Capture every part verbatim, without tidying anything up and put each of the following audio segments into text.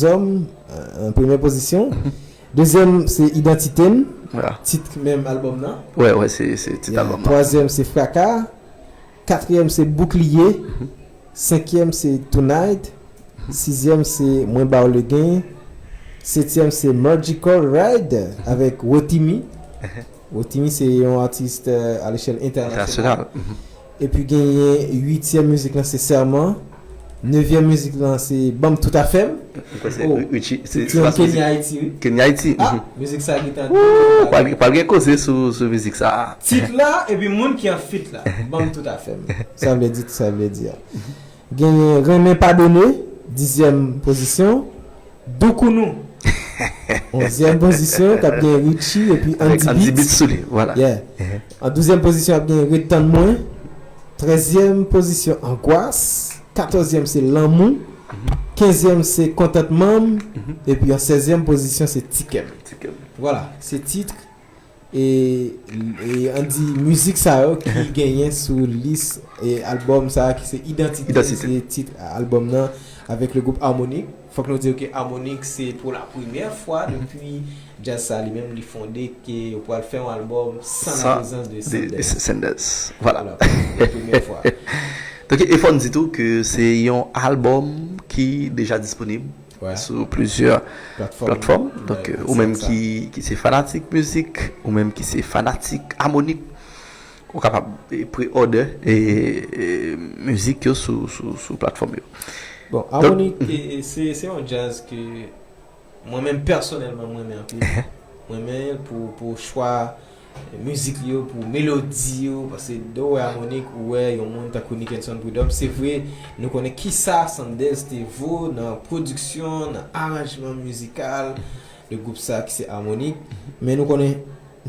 Zòm, euh, an premyè pozisyon. Dezyèm, se Idantite n, Voilà. Tit menm albòm nan. Ouais, ouais, c'est c'est tit Yeah. album là. Twazyèm, se Fraka. Katriyèm, se Bouclier. Senkyèm, se Tonight. Sizyèm, se Mwen Ba W Legen. Setyèm, se Magical Ride avèk Rotimi. Rotimi se yon atis euh, à l'échelle internationale. International. Mhm. Epi genyen uityèm mizik lan se Sèman. Nevyèm mizik lan se Banm Tout Afè m. Mwen kwè se Oh. Richie, se Ti se yon pas Kenya mizik. Haiti, wi. Kenya Haiti. Ah, Mhm. mizik sa gentan. Woo, pral pral gen koze sou sou mizik sa. Tit la, epi moun ki an fit la. Banm Tout Afè m. Sa vle di, sa vle di. Genyen Renmen Padone, dizyèm pozisyon. Doukounou, onzyèm pozisyon, k ap gen Richie epi Avec Andy Andy Beats. Beats sou li, voilà. Yeah. Mhm. An douzèm pozisyon, ap gen Ret Tann Mwen. Trèzyèm, se Lanmou. Kenzyèm, se Kontantman m. Epi an sèzyèm pozisyon, se Ti Kè m. Vwala, se tit e, e Andy, mizik sa yo ki genyen sou lis e albòm sa ki se Idantite, Idantite. Se tit albòm nan avèk le gwoup Harmonik. Fòk nou di ke Harmonik se pou la premyè fwa depi djaz sa li menm li fonde ke yo pral fè yon albòm san la San prezans de de- de Sanders. Sanders. Voilà. Voilà, pou la premyè fwa. Donk, e fò n di tou ke se yon albòm ki deja disponib Ouais. sou plizyè Platfòm. platfòm. Donk, Ouais, euh, ou menm sa. ki, ki se fanatik mizik, ou menm ki se fanatik Harmonik, ou kapab eh, pre-order e, e mizik yo sou, sou, sou platfòm yo. Bon, Harmonik e, e, se se yon djaz ke mwen menm pèsonèlman mwen renmen anpil. Mwen renmen l pou pou chwa mizik li yo, pou melodi yo, paske lè w wè Harmonik ou wè yon moun tankou Nickenson Prud'homme, se vre nou konnen kisa Sanders te vo nan pwodiksyon, nan aranjman mizikal de gwoup sa ki se Harmonik, men nou konnen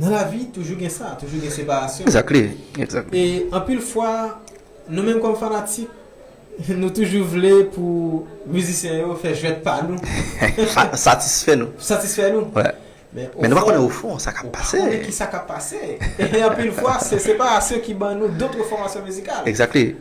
nan lavi toujou gen sa, toujou gen separasyon. Exactly, exactly. E anpil fwa nou menm kòm fanatik nou toujou vle pou mizisyen yo fè jwèt pa nou. Fa- Satisfè nou. Satisfè nou. Ouais. Men Men nou pa ofon, konnen ofon sa k ap ou pa pase. Konnen ki sa k ap pase. E anpil fwa se separasyon ki ban nou dòt fòmasyon mizikal. Exactly.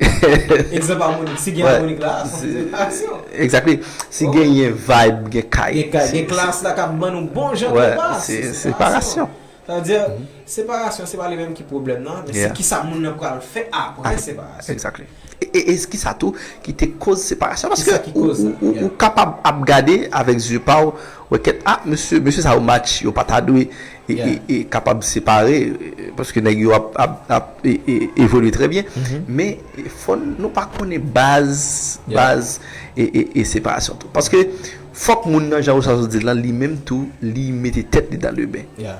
Egzanp Harmonik, si gen Ouais. Harmonik la, se Se- separasyon. Exactly. Si Oh. genyen vibe, gen kay. Gen ka- Se- gen klas la k ap ban nou bon jan Ouais, de bas, se se separasyon. Sa vle di, separasyon se pa li menm ki pwoblèm nan, men Yeah. se kisa moun nan pral fè apre separasyon. Exactly. E, e, e kisa tou ki te koz separasyon? Paske Kisa ki ou, koz sa? ou, ou, Yeah. ou kapab ap gade avèk zye pa w, wè kèt, ah, mesye, mesye sa yo match, yo pa ta dwe e, Yeah. e, e kapab separe, e, paske nèg yo ap, ap, ap e, e, evolye trè byen. Men e, fò n- nou pa konnen baz, Yeah. baz e, e, e separasyon tou. Paske fòk moun nan, jan ou sa sot di l lan, li menm tou, li mete tèt li dan le ben. Yeah.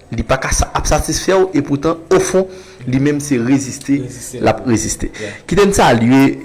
Li pa ka sa- ap satisfè w, e poutan, ofon, li menm se reziste, Reziste, l ap reziste. Yeah. Kite n salye e,